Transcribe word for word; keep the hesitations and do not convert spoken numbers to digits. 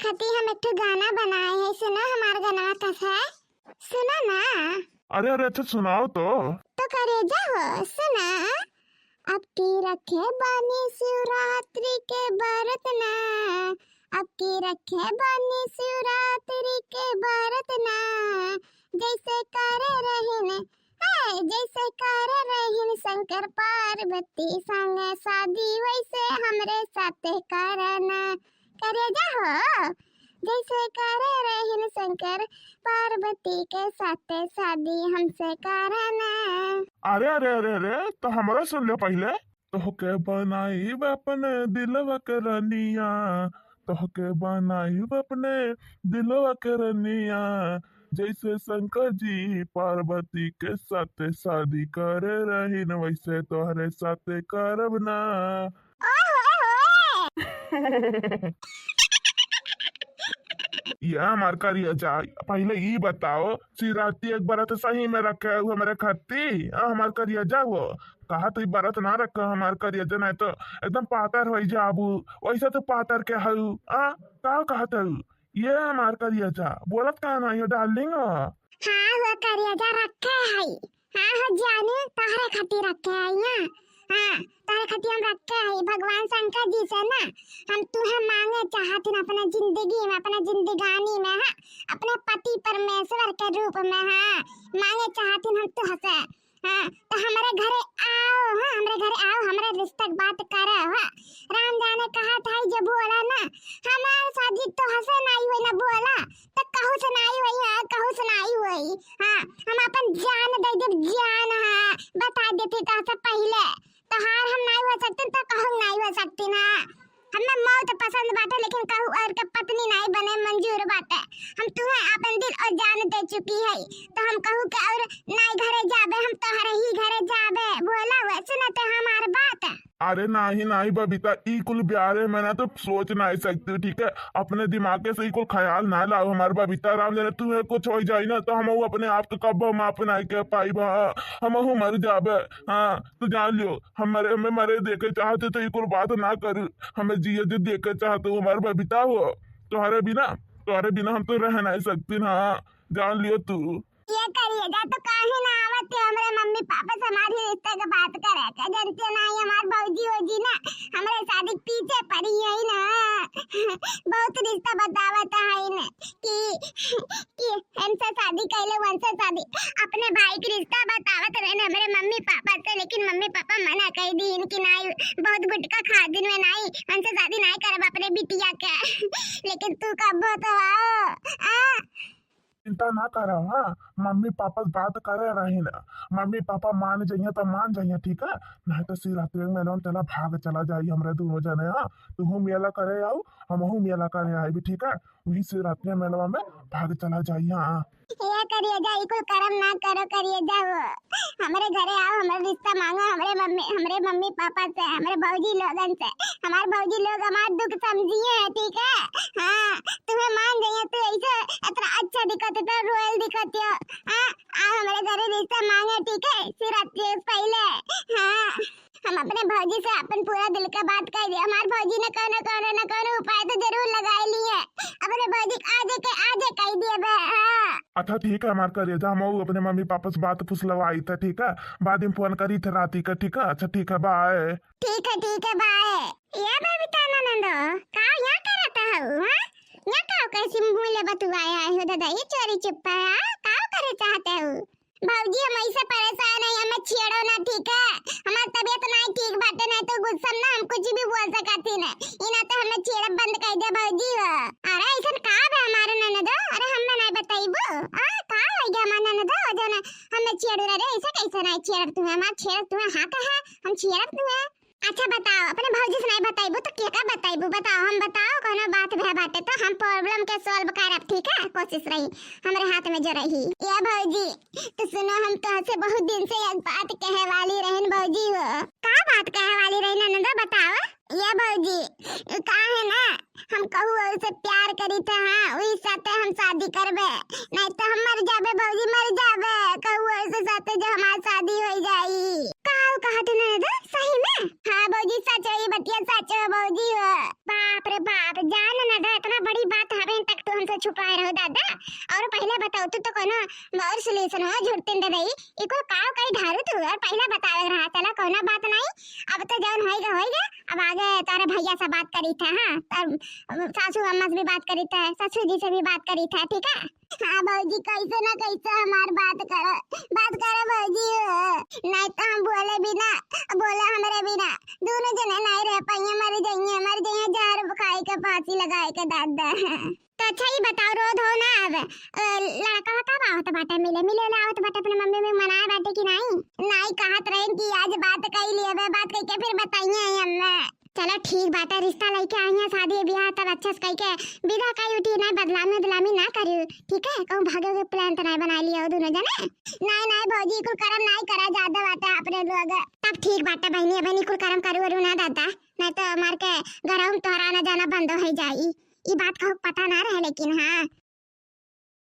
खाती हम एक ठो गाना बनाए हैं, सुना हमार गाना कस है, सुना ना। अरे, अरे, अच्छा सुनाओ तो। तो करेजा हो, सुना। अब की रखे बानी शिवरात्रि के बरत ना, अब की रखे बानी शिवरात्रि के बरत ना, जैसे करे रहिन, है, जैसे करे रहिन शंकर पार्वती संग शादी, वैसे हमरे साथे करना। करेजा हो, जैसे करे रहिन शंकर पार्वती के साथे शादी, हमसे करना। अरे, अरे, अरे, अरे, तो हमरा सुन ले पहिले। तोहके बनाइब अपने दिलवा के रनिया, तोहके बनाइब अपने दिलवा के रनिया, जैसे शंकर जी पार्वती के साथे शादी करे रहिन, वैसे तोहरे साथे करब ना। ओए होए होए। ये हमार करिया जा, पहिले ई बताओ, शिवरात्रि एक बरत सही में रखे हो हमरे खत्ती? आ, हमार करिया जा हो, कहा तू बरत ना रखे हमार करिया जा, नहीं तो एकदम पातर हो जाबू, वैसे तो पातर के हऊ। आ, का कहत हऊ? ये हमार करिया जा, बोलत का नहीं हो डार्लिंग? हाँ हो करिया जा, रखे हई। हाँ हो जानू, तोहरे खातिर रखे हई ना। हाँ, तोहरे खातिर हम रखे हई भगवान शंकर जी से ना। हम तुहे मांगे चाहत हन अपने जिंदगी में, अपने जिंदगानी में, हाँ, अपने पति परमेश्वर के रूप में, हाँ, मांगे चाहत हन हम तुहसे। हाँ, तो हमरे घरे आओ, हाँ, हमरे घरे आओ, हमरे रिश्ते के बात करो, हाँ। राम जाने कहत हई जे भोला ना, हमार शादी तोहसे नाई होई ना भोला, तो कहू से नाई होई, हाँ, कहू से नाई होई। हाँ, हम अपन जान दे देब, जान, हाँ, बता देती तोहसे पहिले। तोहार हम नाई हो सकती, तो कहू नाई हो सकती ना। हमें मौत पसंद बाटे, लेकिन कहू और के पत्नी नाई बने मंजूर बाटे। हम तुहे आपन दिल और जान दे चुकी है, तो हम कहू के और नाई घरे जाबे, हम तोहरे ही घरे जाबे। भोला हुए, सुनते हमार बात। अरे नाही, नाही बबीता, ई कुल ब्यारे में ना तो सोच नाही सकती, ठीक है? अपने दिमाग के से ई कुल ख्याल ना लाओ हमार बबीता। राम जाने तुहे कुछ हो जाई ना, तो हम अपने आप के कब्बो माफ नाई कर पाई बा। हमहू मर जाबे। हाँ, तू जान लियो, हम मरे, हमें मरे देखे चाहते तो ई कुल बात ना कर, हमें जिए जे देखे चाहते हो हमार बबीता हो। तोहरे बिना, तोहरे बिना हम तो रह नहीं सकती ना, जान लियो तू। ये करिए जा तो काहे ना आवत है हमरे मम्मी पापा से हमारी रिश्ते के बात करे के, जनते नहीं हमार भौजी हो जी ना, हमरे शादी के पीछे पड़ी है ना। बहुत रिश्ता बतावत है ना कि कि हमसे शादी कैले, वनसे शादी। अपने भाई के रिश्ता बतावत रहे हमरे मम्मी पापा से, लेकिन मम्मी पापा मना कर दी इनकी, नाई, बहुत गुटखा खा दिन में नाई, वनसे शादी नाई करब अपने बिटिया के। लेकिन तू कब तो आओ, आ? चिंता ना करो, हाँ, मम्मी पापा से बात करे रही ना, मम्मी पापा मान जाइए तो मान जाइए, ठीक है? नहीं तो शिवरात्रि के मेला में चला, भाग चला जाई हमरे दोनों जने, हाँ, तू मेला करे आओ, हमहू मेला करे आए भी, ठीक है? वही शिवरात्रि मेलवा में भाग चला जाई, हाँ। ये करिए जा, ई कुल करम ना करो, करिए जा वो। हमरे घरे आओ, हमरे रिश्ता मांगो, हमरे मम्मी, हमरे मम्मी पापा से, हमरे भौजी लोगन से। हमार भौजी लोग हमार दुख समझिए हैं, ठीक है? हाँ, तुम्हें मान जाइए, तू ऐसे इतना अच्छा दिखत हो, तो royal दिखत हो। हाँ, आओ हमरे घरे रिश्ता मांगे, ठीक है? शिवरात्रि से पहले। हाँ। हम अपने भौजी से अपन पूरा दिल का बात कह दिया। हमार भौजी ने कौनो, कौनो न कौनो उपाय तो जरूर लगाए लिए। अपने भौजी के आजे के आजे कह दिए बे, हाँ। अच्छा ठीक है हमार करेजा, हम अपने मम्मी पापा से बात फुसलवाई थे, ठीक है? बाद में फोन करी थे राती का, ठीक है? अच्छा ठीक है, बाय। ठीक है, ठीक है, बाय। ये बबीता ननदो, का यहाँ करत हऊ, हाँ? यहाँ का कैसी मुँह ले बतुआया है हो दादा, ये चोरी चुप्पा है, हाँ? का करे चाहते हो? भौजी, हम ऐसे परेशान है, हमें छेड़ो ना, ठीक है? हमार तबीयत नाई ठीक बाटे, नाई तो गुस्सा में ना हम कुछ भी बोल सकत ही ना। ई ना तो हमें छेड़ब बंद कर दे भौजी हो। अरे ऐसन का बे हमारे ननदो? अरे हमें नाई बताइबू? आ, का हो गया हमारे ननदो? जो ना हमें छेड़ू ना रे, ऐसे कैसे नाई छेड़ब तुम्हें? हमार छेड़ब तुम्हें हक है, हम छेड़ब तुम्हें। अच्छा बताओ, अपने भौजी से नाई बताइबू तो केका बताइबू? बताओ, हम बताओ, कोनो बात भे बाटे तो हम problem के solve करब, ठीक है? कोशिश रही, हमरे हाथ में जो रही। ए भौजी, तो सुनो, हम तोहसे बहुत दिन से एक बात कहे वाली रहन भौजी हो। का बात कहे वाली रही ननदो, बताओ। ए भौजी, का है ना, हम कहू और से प्यार करी थे, हाँ, वही साथे हम शादी करबे, नहीं तो हम मर जाबे भौजी, मर जाबे। कहू और से साथे जो हमार शादी हो जाई। का कहत ननदो, सही में? हाँ भौजी, सच है, ये बतिया सच है भौजी हो। बाप रे बाप, जान ननदो, इतना बड़ी बात छुपाए रहो दादा। और पहले बताओ तू तो कोनो और solution हो, झूठ तीन दे दई। ई कुल काव कई ढारू तू और पहले बतावे रहा, चला कोनो बात नहीं। अब तो जौन होइगा होइगा, अब आगे तारे भैया से बात करी था, हाँ, तब सासू अम्मा से भी बात करी था, ससुर जी से भी बात करी था, ठीक है? हाँ भौजी, कैसे ना कैसे हमार बात करो, बात करो भौजी हो। नहीं तो हम बोले बिना, बोले हमरे बिना दोनों जने नहीं रह पाइए, मर जाइए, मर जाइए, जहर खाए के फांसी लगाए के दादा। तो अच्छा, ई बताओ, रो धो ना अब, अ, लड़का कब आवत बाटे मिले, मिले वाला आवत बाटे अपने मम्मी में, मनाए बाटे कि नहीं? नहीं, कहत रहे कि आज बात कई लिए बे, बात कई के फिर बताइए हमें। चलो ठीक बाटे, रिश्ता लेके आई हैं, शादी ब्याह तब अच्छा से कई के विदा कई उठी, नहीं बदलामी उदलामी ना करी, ठीक है? कहूँ भागे के plan तो नहीं बना लिया हो दोनों जने। नहीं, नहीं भौजी, कुल करम नहीं करा जाता बाटे अपने लोग। तब ठीक बाटे बहनी, अब नहीं कुल करम करू वरू ना दादा, नहीं तो मार के घरों में तोहरा आना जाना बंद हो जाई। ई बात कहूँ पता ना रहे, लेकिन हाँ,